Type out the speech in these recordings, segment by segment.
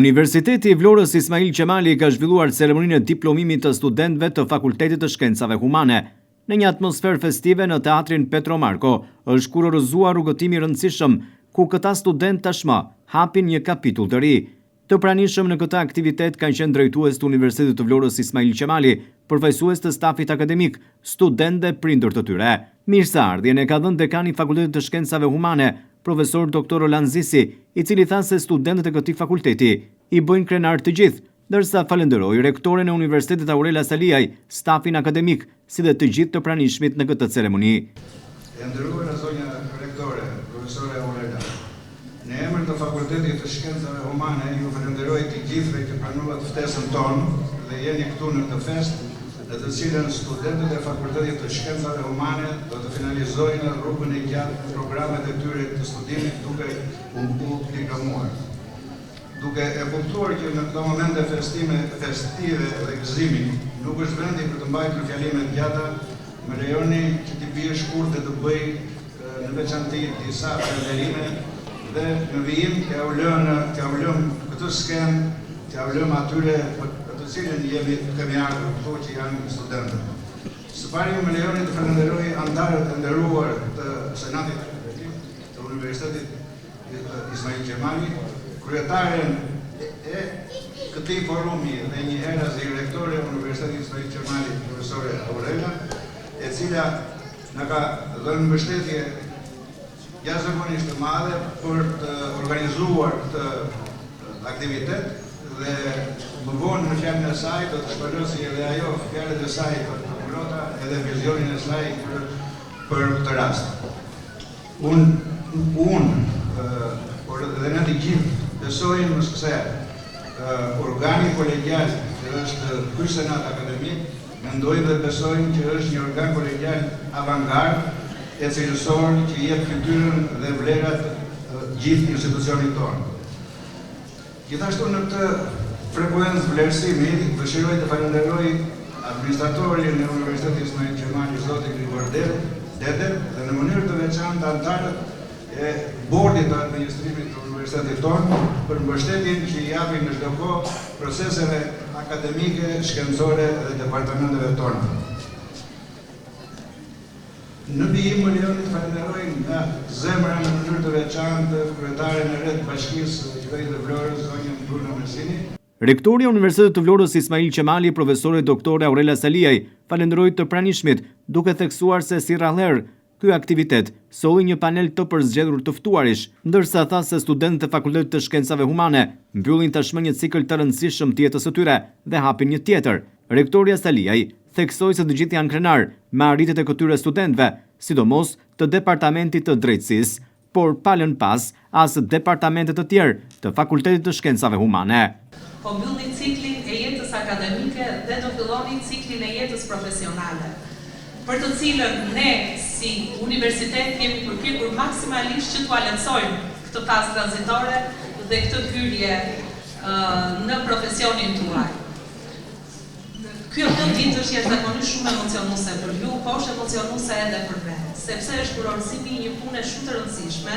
Universiteti i Vlorës Ismail Qemali ka zhvilluar ceremoninë e diplomimit të studentëve të Fakultetit të Shkencave Humane. Në një atmosferë festive në Teatrin Petro Marko është kurorëzuar rrugëtimi i rëndësishëm, ku këta studentë tashmë hapin një kapitull të ri. Të pranishëm në këtë aktivitet kanë qenë drejtues të Universitetit të Vlorës Ismail Qemali, përfaqësues të stafit akademik, studentë dhe prindër të tyre. Mirëseardhjen e ka dhënë dekani i Fakultetit të Shkencave Humane, Profesor Doktor Roland Zisi, i cili tha se studentët e këtij fakulteti i bëjnë krenarë të gjithë, ndërsa falënderoi rektoren e Universitetit Aurela Saliaj, stafin akademik, si dhe të gjithë të pranishmit në këtë ceremoni. E nderuara zonja rektore, profesore Aurela, në emër të Fakultetit të Shkencave Humane ju falënderoj të gjithëve që pranuat ftesën tonë dhe jeni këtu në këtë festë, në të cilën studentët e Fakultetit të Shkencave Humane do të finalizojnë rrugën e gjatë në programet e tyre të studimit duke u diplomuar. Duke e kuptuar që në këto momente festime festive dhe gëzimi nuk është vendi për të mbajtur fjalime të gjata, më lejoni që t'i bie shkurt dhe të bëj në veçanti disa falënderime dhe në vijim t'jua lënë t'jua lëmë këtë skenë t'jua lëmë atyre për të cilën jemi kemi ardhur këtu që janë studentët. Së pari më lejoni të falënderoj anëtarët e nderuar të Senatit Akademik të Universitetit Ismail Qemali, kryetaren e këtij forumi dhe njëherazi rektore e Universitetit Ismail Qemali, profesore Aurela, e cila Na ka dhënë mbështetje jashtëzakonisht të madhe për të organizuar këtë aktivitet dhe më vonë në fjalën e saj do të shpalosi edhe ajo fjalët e saj të plota edhe vizionin e saj për për këtë rast. Unë, unë, por edhe ne të gjithë besojmë se organi kolegial që është ky senat akademik Mendojmë dhe besojmë që është një organ kolegial avangard e cilësor që i jep fytyrën dhe vlerat gjithë institucionit tonë. Gjithashtu në këtë frekuencë vlerësimi dëshiroj të falënderoj administratorin e Universitetit Ismail Qemali zotin Grigor Dede dhe në mënyrë të veçantë anëtarët e Bordit të Administrimit të Universitetit tonë për mbështetjen që i japin në çdo kohë proceseve akademike, shkencore dhe departamenteve tona. Në vijim më lejoni të falënderoj nga zemra në mënyrë të veçantë kryetaren e re të Bashkisë së Qytetit të Vlorës, zonjën Bruna Mersini. Rektorja e Universitetit të Vlorës Ismail Qemali, profesore doktore Aurela Saliaj, falënderoi të pranishmit, duke theksuar se si rrallëherë, ky aktivitet solli një panel të përzgjedhur të ftuarish, ndërsa tha se studentët e Fakultetit të Shkencave Humane mbyllin tashmë një cikël të rëndësishëm të jetës së tyre dhe hapin një tjetër. Rektorja Saliaj theksoi se të gjithë janë krenarë me arritjet e këtyre studentëve, sidomos të Departamentit të Drejtësisë. por pa lënë pas as departamente të tjerë të Fakultetit të Shkencave Humane. Po mbyllni ciklin e jetës akademike dhe do filloni ciklin e jetës profesionale, për të cilën ne si universitet jemi përpjekur maksimalisht që t'ua lehtësojmë këtë fazë tranzitore dhe këtë hyrje në profesionin tuaj. Kjo kjo ditë është jashtëzakonisht shumë emocionuese për ju, po është emocionuese edhe për ne, sepse është kurorëzimi i një pune shumë të rëndësishme,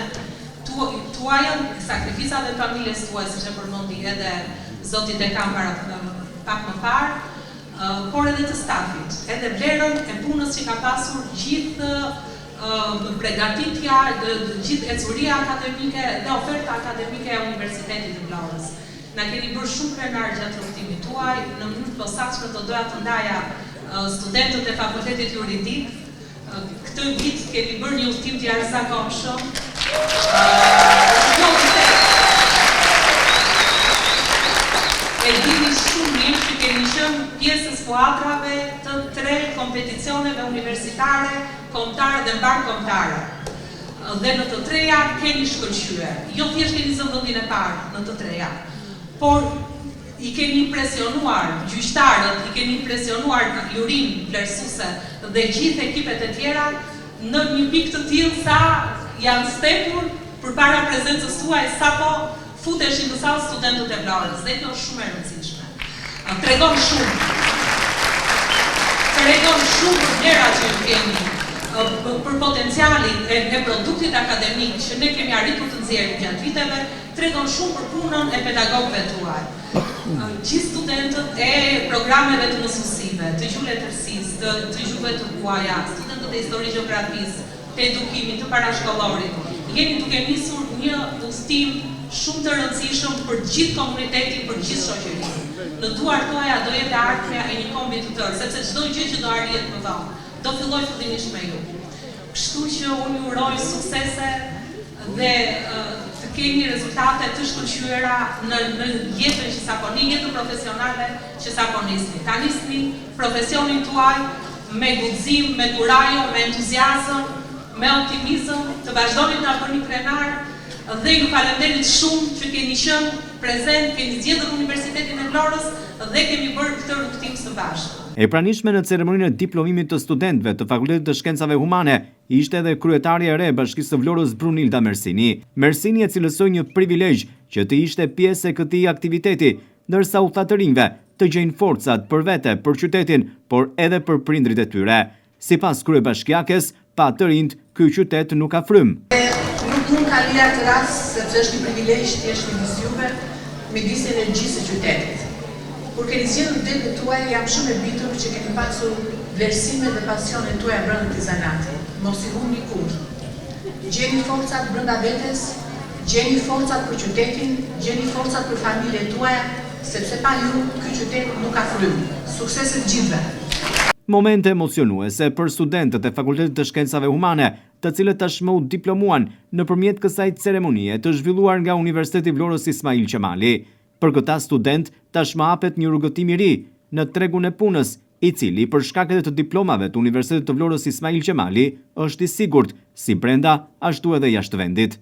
tuajën, sakrificave të familjes tuaj, siç e përmendi edhe zoti dekan para pak më parë, por edhe të stafit, edhe vlerën e punës që ka pasur gjithë pregatitja, gjithë ecuria akademike dhe oferta akademike e Universitetit të Vlorës. Na keni bërë shumë krenarë gjatë rrugëtimit tuaj, në mënyrë të posaçme do doja të ndaja studentët e Fakultetit Juridik, këtë vit keni bërë një udhëtim të jashtëzakonshëm, jo vërtet, e dini shumë mirë që keni qenë pjesë e skuadrave të tre kompeticioneve universitare, kombëtare dhe mbarëkombëtare. Dhe në të treja keni shkëlqyer. Jo thjesht keni zënë vendin e parë në të treja, por i keni impresionuar gjyqtarët, i keni impresionuar jurinë vlerësuese dhe gjithë ekipet e tjera në një pikë të tillë sa janë stepur përpara prezencës tuaj sapo futeshin në sallë studentët e Vlorës dhe kjo është shumë e rëndësishme. Tregon shumë. Tregon shumë për vlerat që ju keni. për potencialin e, e produktit akademik që ne kemi arritur të nxjerrim gjatë viteve, tregon shumë për punën e pedagogëve tuaj. Gjithë studentët e programeve të mësuesive, të gjuhë letërsisë, të, të gjuhëve të huaja, studentët e histori gjeografisë, të edukimit, të parashkollorit, jeni duke nisur një udhëtim shumë të rëndësishëm për gjithë komunitetin, për gjithë shoqërinë. Në duart tuaja do jetë e ardhmja e një kombi të tërë, sepse çdo gjë që do arrihet më vonë, do filloj fillimisht me ju. Kështu që unë ju uroj suksese dhe të keni rezultate të shkëlqyera në në jetën që sapo në jetën profesionale që sapo nisni. Ta nisni profesionin tuaj me guxim, me kurajo, me entuziazëm, me optimizëm, të vazhdoni të na bëni krenar dhe ju falenderit shumë që keni qenë prezent, keni zgjedhur Universitetin e Vlorës dhe kemi bërë këtë rrugëtim së bashku. E pranishme në ceremoninë e diplomimit të studentëve të Fakultetit të Shkencave Humane ishte edhe kryetarja e re e Bashkisë së Vlorës Brunilda Mersini. Mersini e cilësoi një privilegj që të ishte pjesë e këtij aktiviteti, ndërsa u tha të rinjve të gjejnë forcat për vete, për qytetin, por edhe për prindrit e tyre. Sipas kryebashkiakes, pa të rinjt, ky qytet nuk ka frymë. Nuk mund ta lija këtë rast sepse është një privilegj të jesh midis juve, midis energjisë së qytetit. Kur keni zgjedhur degët tuaja, jam shumë e bindur që keni pasur vlerësimet dhe pasionet tuaja brenda këtij zanati. Mos i humbni kurrë. Gjeni forcat brenda vetes, gjeni forcat për qytetin, gjeni forcat për familjet tuaja, sepse pa ju ky qytet nuk ka frymë. Suksese të gjithëve! Momente emocionuese për studentët e Fakultetit të Shkencave Humane, të cilët tashmë u diplomuan nëpërmjet kësaj ceremonie të zhvilluar nga Universiteti Vlorës Ismail Qemali. Për këta student tashmë hapet një rrugëtim i ri në tregun e punës, i cili për shkak edhe të diplomave të Universitetit të Vlorës Ismail Qemali është i sigurt, si brenda ashtu edhe jashtë vendit.